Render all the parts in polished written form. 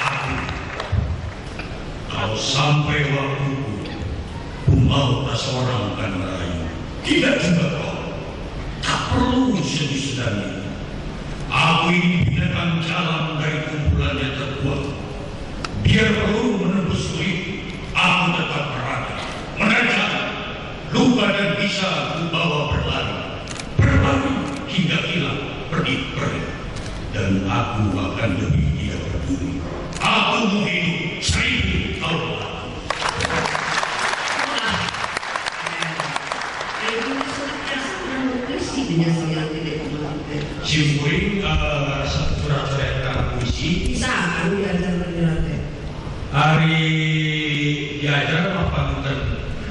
Aku kalau sampai waktuku, ku mau tak seorang akan merayu. Tidak juga kau. Tak perlu sedih-sedih. Aku ini binatang jalan dari kumpulannya terkuat. Biar perlu menembus kulit, aku tetap berada. Menerjang, luka dan bisa ku bawa berlari. Berlari hingga hilang pergi-pergi. Dan aku akan lebih tidak peduli. Aku mau hidup 1000 tahun lagi. Simpuling surat-surat puisi. Bisa, kami diajar berarti. Hari diajar apa panginten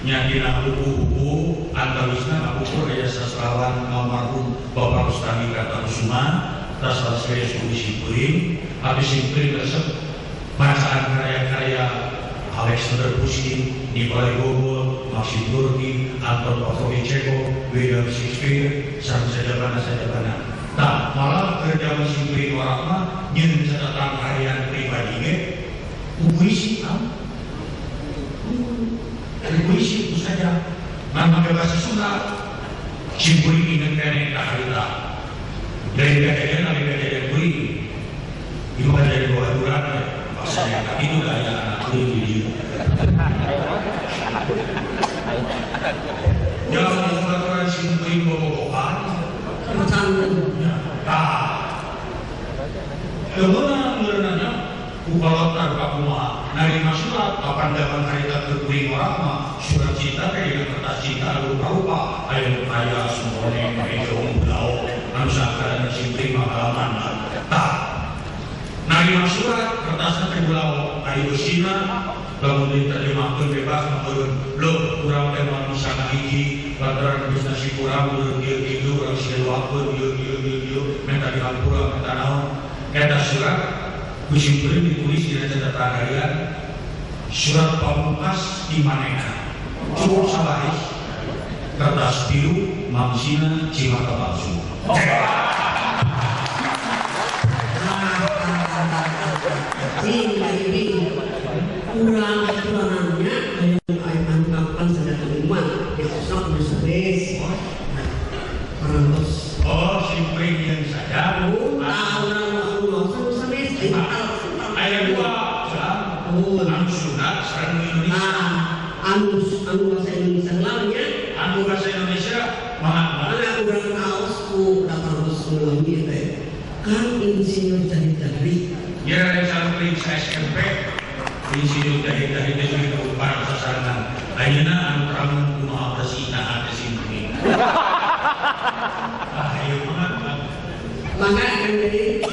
nya dina buku-buku antawisna buku aya sastrawan almarhum Bapak Rustami Kartakusuma tas serius puisi kuring habis simpuling resep bacaan karya-karya Alexander Pushkin, Nikolai Gogol, Maxim Gorky, Anton Pavlovich Chekhov, William Shakespeare, sareng sajabana-sajabana. Tah, malah kerja simpuling orang mah nyeun catatan harian pribadi ge puisi ah. Puisi itu saja. Ngan make bahasa Sunda. Simpuling inget keneh ka harita. Dari kejadian ari kejadian kuring. Ieu mah kejadian babaturan bahasa eta itu da aya anak kuring di dieu. Jangan babaturan simpuling bobogohan. Tah. Teu meunang meureunana ku kalotar ka kumaha narima surat kapan dalam harita keur kuring urang mah surat cinta teh dina kertas cinta rupa-rupa aya nu kaya sumone hijau blau anu sakarana simpuling mah halaman tah narima surat kertasna teh blau ari eusina lamun diterjemahkeun bebas mah eureun leuh urang teh moal bisa ngahiji lantaran geus nasi kurang eureun kieu kitu urang siluakeun ieu ieu ieu ieu menta dihampura menta naon eta surat ku simpuling ditulis dina catatan harian surat pamungkas di manehna cukup sabaris kertas biru mangsina cimata palsu. Ini kurang kurangannya anu kapan sadar ilmuwan yang sok nulis parantos. Oh, simpuling yang saja. Aya dua, anu Sunda sareng Indonesia. Anu bahasa Indonesia lainnya. Anu bahasa Indonesia mangga. Mana urang kaos ku parantos ngeuleumi teh. Kan insinyur jadi-jadi. Ya, ada sampling SMP insinyur jadi-jadi teh juga barang sasarangan. Ayeuna anu terang kumaha bersihna hate simpuling. Ah, ieu mah. Mangga akan jadi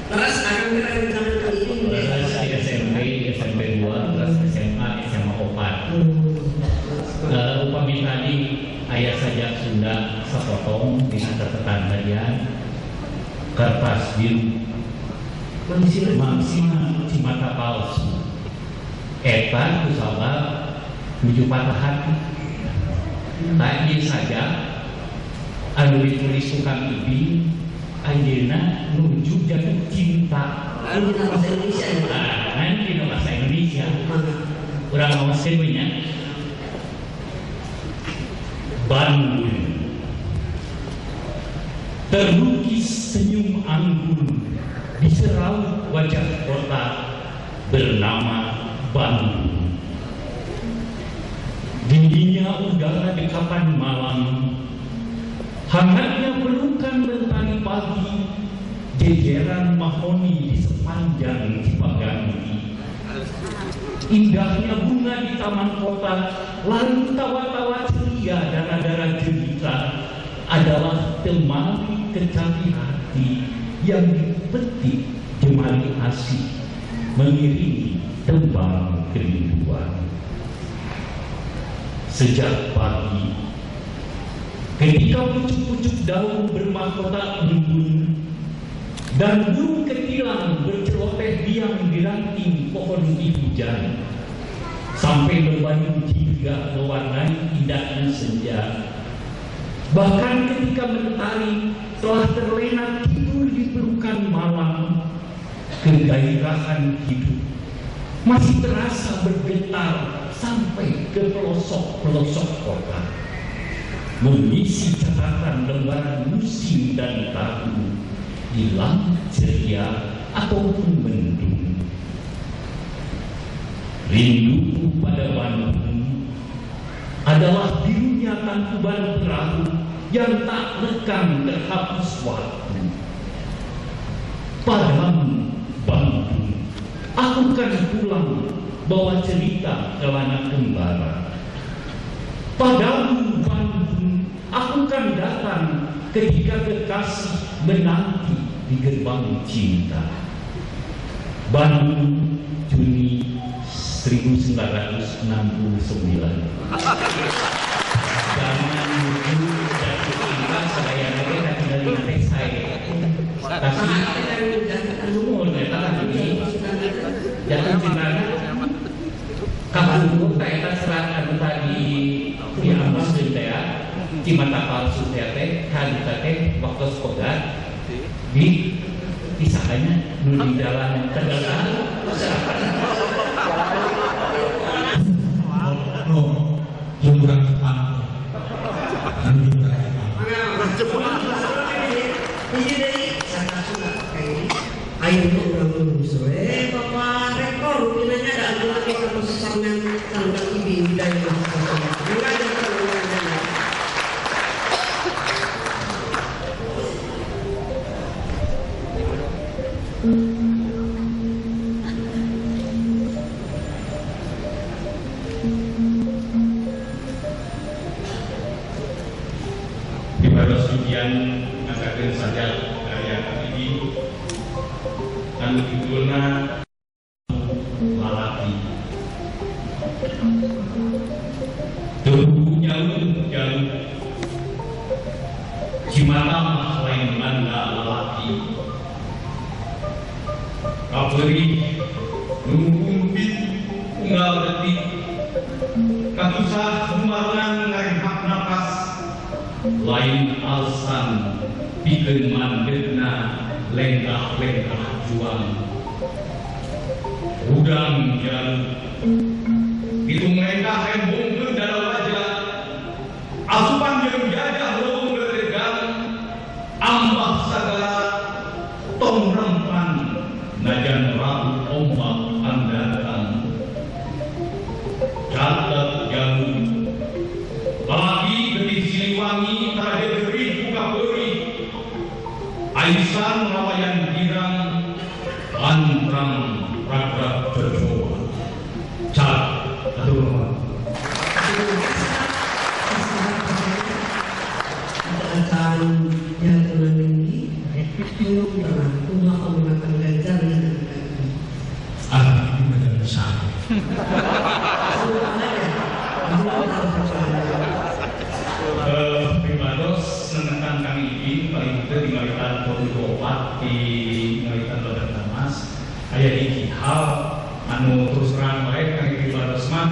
terus akan kita rencana kali ini. Terus SMP, SMP 2, terus SMA, SMA 4. Upami tadi ayah sajak Sunda sepotong di catatan harian kertas biru mangsina cimata palsu eta kusabab nuju patah hati. Tadi saja anu ditulis Kang Ibing anjeunna nuju jatuh cinta. Anu dina bahasa Indonesia ya. Nah, dina bahasa Indonesia. Urang ngaoskeun we nya. Bandung terlukis senyum anggun di seraut wajah kota bernama Bandung. Dinginnya udara dekapan malam, hangatnya pelukan mentari pagi, jejeran mahoni di sepanjang Cipaganti. Indahnya bunga di taman kota, lalu tawa-tawa ceria darah-darah jelita adalah temali kecapi hati yang dipetik jemari asih mengiringi tembang kerinduan. Sejak pagi, ketika pucuk-pucuk daun bermahkota embun dan burung ketilang berceloteh diam di ranting pohon di hujan, sampai berbanyu jingga mewarnai indahnya senja. Bahkan ketika mentari telah terlena tidur di pelukan malam, Kegairahan hidup masih terasa bergetar sampai ke pelosok-pelosok kota, mengisi catatan lembaran musim dan tahun di langit ceria ataupun mendung. Rinduku pada Bandung adalah birunya tangkuban perahu yang tak lekang terhapus waktu. Padamu, Bandung, aku kan pulang bawa cerita kelana kembara. Padamu, Bandung, aku kan datang ketika kekasih menanti di gerbang cinta. Bandung, Juni 1969. Zaman dulu jatuh cinta saya lagi tinggal di nanti saya. Tapi umur eta ini jatuh cinta kapungkur teh eta serat anu tadi di atas teh ya cimata palsu teh teh harita teh waktu sekolah di pisahnya nu di jalan tegalan. No, yang kurang Jepang. Anu kurang Jepang. Hiji deui sakasuna kayak ayo urang lulus we Bapak Rektor rupinanya ada anggota khususnya tentang ibi budaya mahasiswa. Pribados ujian ngasakeun saja karya ini anu judulna Lalaki. Teu jauh cimata mah lain manda lalaki. Kapeurih nu ngumpit unggal detik katusah sumarang ngarehap napas lain alasan pikeun mandegna lenggah-lenggah juang hudang jalu hitung lenggah embungkeun dada wajah asupan jeung jajah leuweung leuregang ambah sagala tong rempan najan rabu ombak andatang catet jalu lalaki getih Siliwangi taraje gerih buka peurih aisan rawayan girang lantrang ragrag jojoa cat atur akan jatuh tinggi belum pernah kumaha menggunakan ganjar dengan ah ini macam besar. Pribados senengkan kami ini paling teu di ngawitan 2024 di ngawitan Badan Tamas aya hiji hal anu terus terang wae kami pribados mah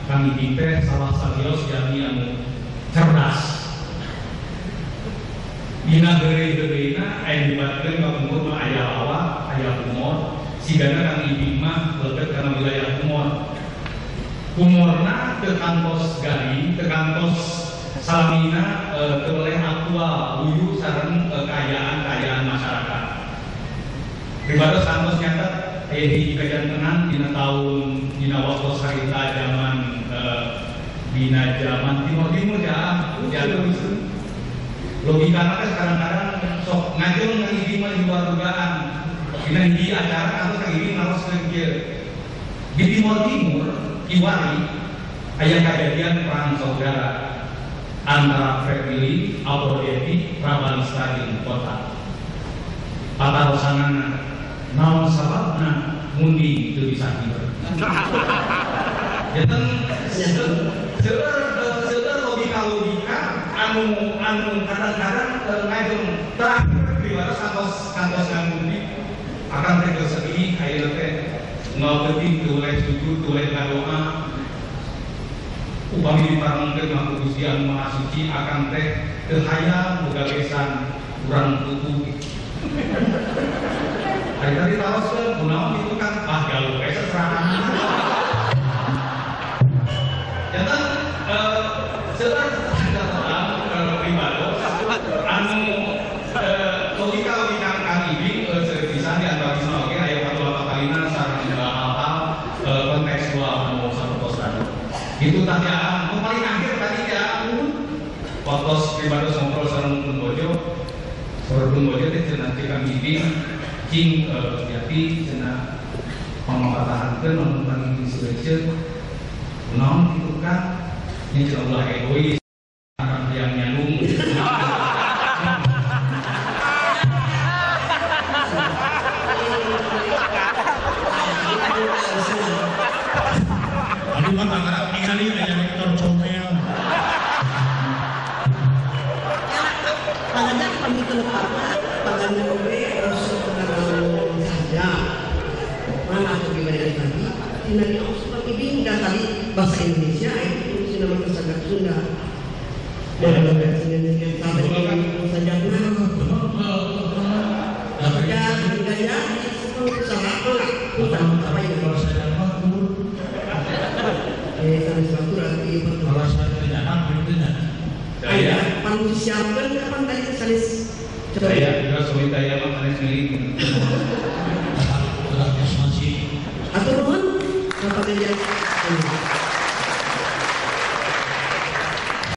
kami teh salah sawios jalmi anu cerdas dina heureuy-heureuy aya dibatkeun kapungkur mah aya lawak aya humor sigana kang Ibing mah lebet kana wilayah humor. Humorna teu kantos garing teu kantos salamina teu oleh aktual luyu sareng kaayaan-kaayaan masyarakat. Pribados kantos nyatet aya hiji kajantenan dina taun dina waktu harita zaman dina zaman Timur Timur ya logikana teh kadang-kadang sok ngajeng kang Ibing mah di luar dugaan. Dina hiji acara kantos kang Ibing naroskeun kieu. Di Timur Timur kiwari aya kajadian perang saudara antara Fretilin, Aboreti, Rabalista jeung kota. Patarosanana naon sababna mundi teu bisa hiber. Janten seueur logika-logika anu kadang-kadang ngajeng terakhir pribados kantos ngamundi akan teh geus sedih ayeuna teh unggal peuting teu oleh sujud teu oleh ngadoa upami diparengkeun mah ku Gusti Anu Maha Suci akan teh teu hayang boga besan urang tutu. Hari tadi taroskeun kunaon kitu kan ah galuh we saserahan. Janten seueur catatan pribados anu logika-logika Kang Ibing seueur pisan di antawisna oge aya patula-patalina sareng hal-hal kontekstual anu sapertos tadi. Itu tah ya, nu paling akhir tadi ya waktu pribados ngobrol sareng Pun Bojo, sareng Pun Bojo teh cenah ti Kang Ibing cing jati cenah pangpatahankeun lamun Kang Ibing selection naon kitu kan nya cenah ulah egois akan yang nyalung. Aduh mah tanggarap ningali aya rektor comel. Pangannya pamit lepas, pangannya oge terus saja. Mana atau gimana tadi? Tinani aku ibing dan tadi bahasa Indonesia itu tulis nama sajak Sunda. Dan versi sampai sajakna. Ya, budaya usaha apa ya? Kalau sajak mah sanes batur atuh ieu kalau saya tidak gitu nya. Daya, pan disiapkeun kapan tadi sanes daya, enggak sulit daya mah sanes milik. Tetap masih. Atur nuhun Bapak Ganjar.